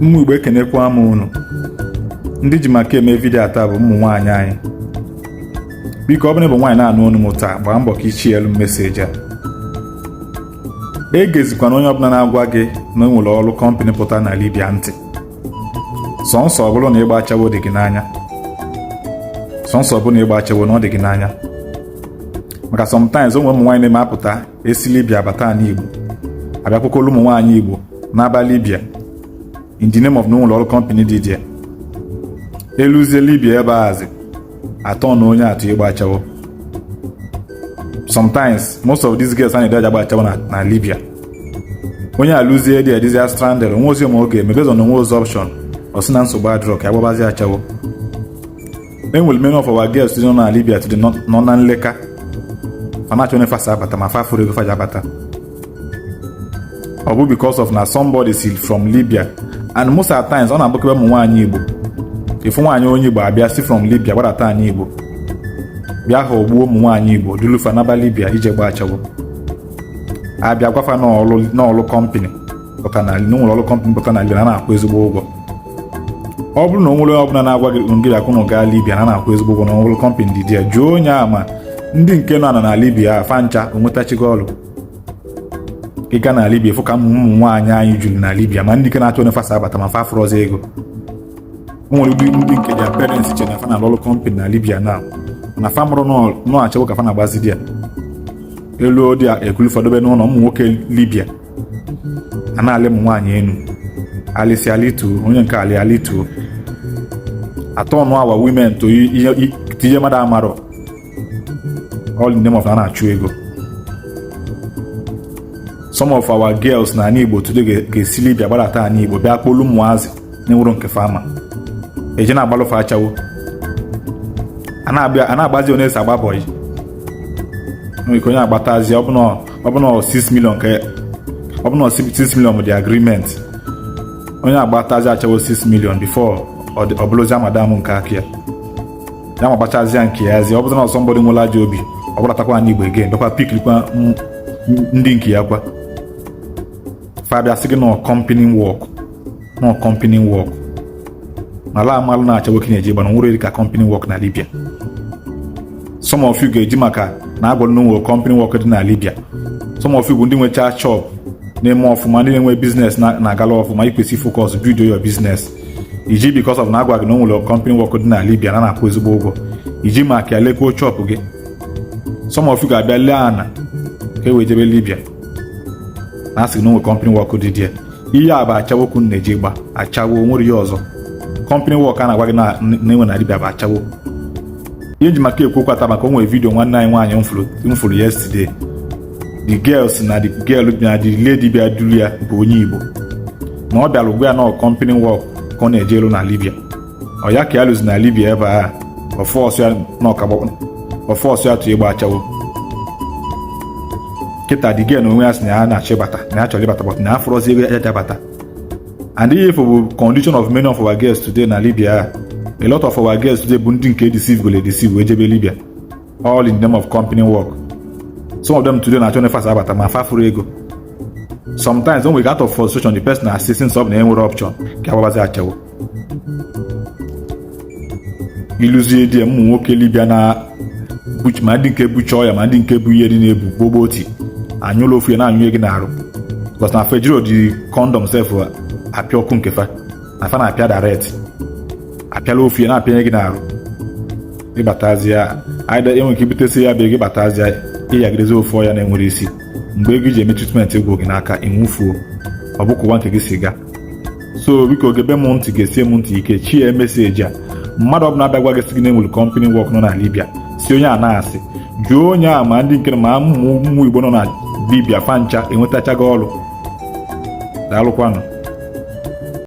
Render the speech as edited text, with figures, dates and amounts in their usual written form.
Ụmụ Igbo, ekenekwa m unu. Ndị ji maka eme video taa bụ ụmụ nwaanyị anyị. Biko, ọ bụrụ na ị bụ nwaanyị na-anụ ọnụ m taa, gbaa mbọ ka ichi elu message a. Egezikwana onye ọbụla na-agwa gị na o nwere ọrụ company pụta na Libya ntị. Sọnsọ ọ bụrụ na ịgba achawo dị gị n'anya, sọnsọ ọ bụrụ na ịgba achawo na ọ dị gị n'anya, maka sometimes o nwere ụmụ nwaanyị na-eme apụta esi Libya bata n'Igbo, abịakwukwolu ụmụ nwaanyị Igbo n'aba Libya in the name of na ụlọ ọrụ company dị there. Eluzie Libya ebe azi atọ na onye atụ ịgba achawo. Sometimes most of these girls a na-ede agba achawo na Libya, onye alụzie dị edizia stranded, onwe ozi ma ọ ga-eme based on onwe ozi option, ọ sị na nsogbu adịrọ ka agbabazi achawo. Enwere many of our girls nọ na Libya today nọ na nleka fanachi onye fasa abata ma fa furu ego faji abata. Ọ bụ because of na somebody si from Libya, and most of the times ọ na-abụkebe ụmụ nwaanyị Igbo. Ifu nwaanyị onye Igbo abịa si from Libya gbadata anyị Igbo, bịa ha ogbuo ụmụ nwaanyị Igbo dulufa naba Libya ije gba achawo. Abịa gwafa n'ọlụ company pụta na n'ụlọ ọrụ company pụta na Libya na na-akwụ ezigbo ụgwọ. Ọ bụrụ na o nwere onye ọbụla na-agwa gị ngị bịa kwụnụ gaa Libya na na-akwụ ezigbo ụgwọ na ọrụ company dị dị, jụọ onye a ma ndị nke nọ na Libya fa ncha onwetachigo ọrụ. Ịga na Libya, fụ ka ụmụ nwaanyị anyị juru na Libya, ma ndị nke na-achọ onye fasa abata ma fa fụrọzi ego. O nwere ndị nke their parents che na fa na ọrụ company na Libya na na fa mụrụ nọ achọwo ka fa na-agbazi di ya elu dị ekulufadobe n'ụlọ. Ụmụ nwoke Libya a na-alị ụmụ nwaanyị enu alịsị alituo, onye nke alị alituo atọ ọnụ awa women to ihe tinye mmadụ amarọ, all in the name of na na-achụ ego. Some of our girls na ala Igbo today ga-esi Libya gbadata ala Igbo, bịa kpolu ụmụazị na-enwero nke fama eje na-agbalụfe achawo, a na-agbazi onye esi agba boy. Nwere ike onye agbatazi ọbụna 6 million, ka ọbụna 6 million bụ the agreement, onye agbatazi achawo 6 million before ọ bụrụzi madam nke aka ya. Ya ma gbachazịa nke ya zi, ọ bụrụ na somebody nwere ajọ obi, ọ bụratakwa anyị Igbo again, bịakwa pikirikwa ndị nke ya kwa fa sị gị nọ company work, nọ company work. Ala amalụ na-acha nwoke na-eji gbana nwere ka company work na Libya. Some of you ga-eji maka na agwara na nwere company work dị na Libya. Some of you bụ ndị nwecha shop na-eme ọfụma, ndị na-enwe business na-agala ọfụma, ikwesị focus build your business. Iji because of na agwa gị na o nwere company work dị na Libya na na-akwụ ezigbo ụgwọ, iji maka ya lekwuo shop gị. Some of you ga-abịa lee ana ka e wee jebe Libya na asị na o nwere company work dị there. Ihe a bụ achawokwu na-eji gba achawo, nwere ihe ọzọ. Company work a na-agwa gị na-enwe na Libya bụ achawo. Ihe nji maka ekwu okwu maka o nwere video nwanne anyị nwaanyị m fụrụ yesterday. The girls na the girl na the lady bịa duru ya bụ onye Igbo, na ọ bịara ugbu ya na company work ka ọ na-eje elu na Libya. Ọ ya ka ya lụzi na Libya ebe a, ọfọsụ ya tụ ịgba achawo. Kịta the girl na onwe ya sị na ya na-achọ ịbata, na ya chọrọ ịbata, but na ya fụrọzi ego ya ji abata. And ihe bụ condition of many of our girls today na Libya, a lot of our girls today bụ ndị nke deceive gole deceive wee jebe Libya, all in the name of company work. Some of them today na-achọ nefas abata ma fa fụrụ ego. Sometimes when we out of frustration, the person na-asị since ọ bụ na enwere option ka agbabazi achawo. Ịlụzie di ụmụ nwoke Libya na ma ndị nke bucha ọya, ma ndị nke bụ ihe dị na-ebu gbogbo oti anyụlụ ofu ya na-anyụ gị n'arụ, because na fa ejiro di condom sef apịa ọkụ nke fa na fa na-apịa direct, apịala ofu ya na-apịanye gị n'arụ. Ịbatazie, enwere ike ibutesi ya bịa gị, batazie ịyagidezi ofu ọya na-enwere isi. Mgbe ego iji eme treatment egwu gị n'aka, ịnwụfuo, ọ bụkwa ụwa nke gị si gaa. So biko, gebe m ntị, ga-esie m ntị ike chie message a. Mmadụ ọbụla abịa gwa gị sị gị na enwere company work nọ na Libya, si onye a na-asị, jụọ onye a ma ndị nke ma ụmụ Igbo nọ na Libya fa ncha enwetachago ọrụ. Daalụkwanụ.